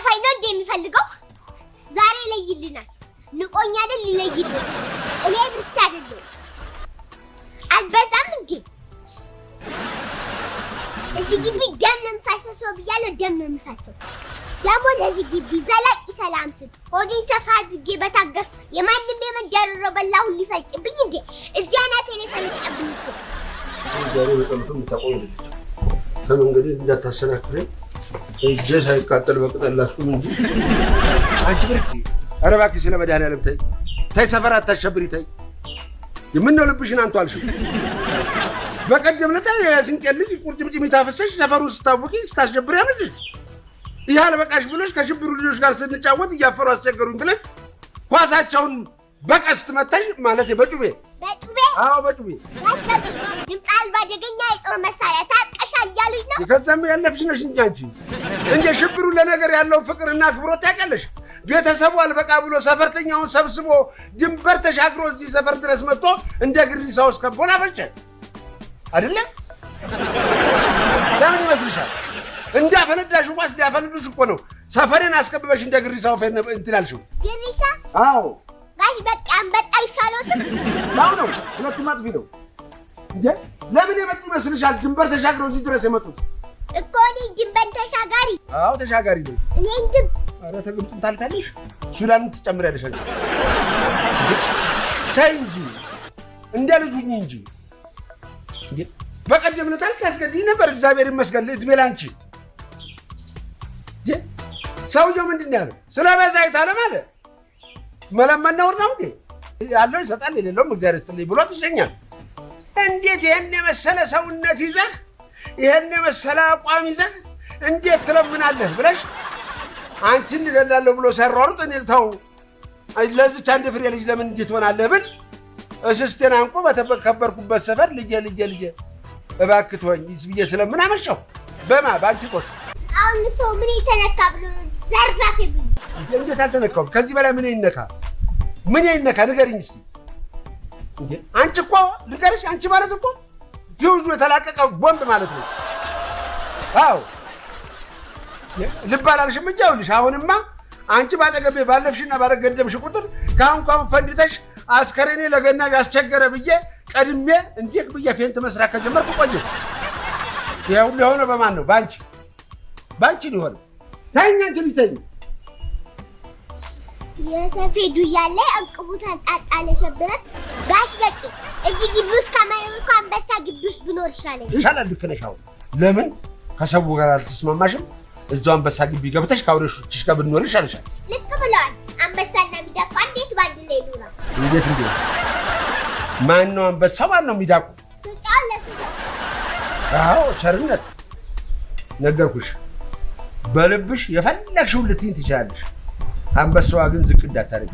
ሊደፋኝ ነው እንዴ የሚፈልገው? ዛሬ ይለይልናል። ንቆኛል፣ ሊለይልን። እኔ ብርት አይደለሁም። አልበዛም እንዴ? እዚህ ግቢ ደም ነው የሚፈሰሰው ብያለሁ። ደም ነው የሚፈሰው። ደግሞ ለዚህ ግቢ ዘላቂ ሰላም ስል ሆዴን ሰፋ አድርጌ በታገስ የማንም የመንደር በላ ሁሉ ሊፈጭብኝ እንዴ? እዚያ ናቴ ላይ ፈነጨብኝ እኮ። ዛሬ በጸሎቱ የምታቆም አይደለችም። ከመንገዴ እንዳታሰናክለኝ እጄ ሳይቃጠል በቅጠል ላስቁም እንጂ። አንቺ ብርቅዬ፣ ኧረ እባክሽ ስለ መድኃኒዓለም ተይ ተይ፣ ሰፈር አታሸብሪ ተይ። የምነው ልብሽን አንቱ አልሽው? በቀደም ዕለት የስንቄ ልጅ ቁርጭምጭሚት አፍሰሽ ሰፈሩን ስታውቂ ስታስሸብሪ አመሸሽ። ይህ አልበቃሽ ብሎሽ ከሽብሩ ልጆች ጋር ስንጫወት እያፈሩ አስቸገሩኝ ብለሽ ኳሳቸውን በቀስት መታሽ፣ ማለት በጩቤ። በጩቤ? አዎ፣ በጩቤ። ያስበቅ ድምፅ አልባ አደገኛ የጦር መሳሪያ ታጥቀሻል እያሉኝ ነው። ከዛም ያለፍሽ ነሽ እንጂ አንቺ እንደ ሽብሩ ለነገር ያለውን ፍቅርና አክብሮት ታውቂያለሽ። ቤተሰቡ አልበቃ ብሎ ሰፈርተኛውን ሰብስቦ ድንበር ተሻግሮ እዚህ ሰፈር ድረስ መጥቶ እንደ ግሪሳ ውስጥ ከቦ ላፈጨ አይደለ? ለምን ይመስልሻል? እንዳፈነዳሽ ኳስ ሊያፈነዱሽ እኮ ነው። ሰፈሬን አስከብበሽ እንደ ግሪሳው እንትን ያልሽው። ግሪሳ? አዎ። ጋሽ በቃ አንበጣ ይሻሎትም። ያው ነው፣ ሁለቱም አጥፊ ነው። እንዴ ለምን የመጡ ይመስልሻል? ድንበር ተሻግረው እዚህ ድረስ የመጡት። እኮ እኔ ድንበር ተሻጋሪ። አዎ፣ ተሻጋሪ ነው። እኔን ግብፅ። ኧረ ተግብፅም ታልፋለሽ፣ ሱዳንን ትጨምሪያለሽ። አንቺ ተይ እንጂ፣ እንደ ልጅ ሁኚ እንጂ። እንዴ በቀደም ዕለት አልታስገድኝ ነበር። እግዚአብሔር ይመስገን፣ እድሜ ላንቺ። እንዴ ሰውየው ምንድን ነው ያለው? ስለ ቤዛዊት ዓለም አለ። መለመን ነውር ነው እንዴ? ያለው ይሰጣል፣ የሌለውም እግዚአብሔር ይስጥልኝ ብሎ ትሸኛል። እንዴት ይሄን የመሰለ ሰውነት ይዘህ፣ ይሄን የመሰለ አቋም ይዘህ እንዴት ትለምናለህ ብለሽ አንቺን እገላለሁ ብሎ ሲያሯሩጥ እኔ ተው ለዚች አንድ ፍሬ ልጅ ለምን እንዴት ትሆናለህ ብል እስስቴን አንቆ በተከበርኩበት ሰፈር ልጄ ልጄ ልጄ እባክህ ተወኝ ብዬ ስለምን አመሸሁ። በማ በአንቺ ጦስ። አሁን ሰው ምን የተነካ ብሎ ነው ዘራፍ ብኝ? እንዴት አልተነካሁም? ከዚህ በላይ ምን ይነካ? ምን ይነካ? ንገሪኝ እስኪ። እንዴ አንቺ እኮ ልንገርሽ፣ አንቺ ማለት እኮ ፊውዙ የተላቀቀ ቦምብ ማለት ነው። አዎ፣ ልብ አላልሽም እንጂ ይኸውልሽ፣ አሁንማ አንቺ ባጠገቤ ባለፍሽና ባለገደምሽ ቁጥር ከአሁን ከአሁን ፈንድተሽ አስከሬኔ ለገና ያስቸገረ ብዬ ቀድሜ እንዲህ ብዬ faint መስራት ከጀመርኩ ቆየሁ። ይሄ ሁሉ የሆነ በማን ነው? በአንቺ፣ በአንቺ ነው የሆነው። ተይኝ አንቺ ልጅ ተይኝ። የሰፌዱ እያለ እንቅቡ ተንጣጣለ ሸብረት። ጋሽ በቂ እዚህ ግቢ ውስጥ ከመኖር እኮ አንበሳ ግቢ ውስጥ ብኖር ይሻለኛል። ይሻላል። ልክ ነሽ። አሁን ለምን ከሰው ጋር አልተስማማሽም? እዛው አንበሳ ግቢ ገብተሽ ከአውሬዎችሽ ጋር ብትኖሪ ይሻልሻል። ልክ ብለዋል። አንበሳና ሚዳቋ እንዴት ባንድ ላይ ይኖራል? እንዴት እንዴት? ማን ነው አንበሳው? ማን ነው ሚዳቁ? ምርጫውን ለሱ ሰው። አዎ ቸርነት፣ ነገርኩሽ። በልብሽ የፈለግሽውን ልትይኝ ትችላለሽ። አንበሳዋ ግን ዝቅ እንዳታደርጊ።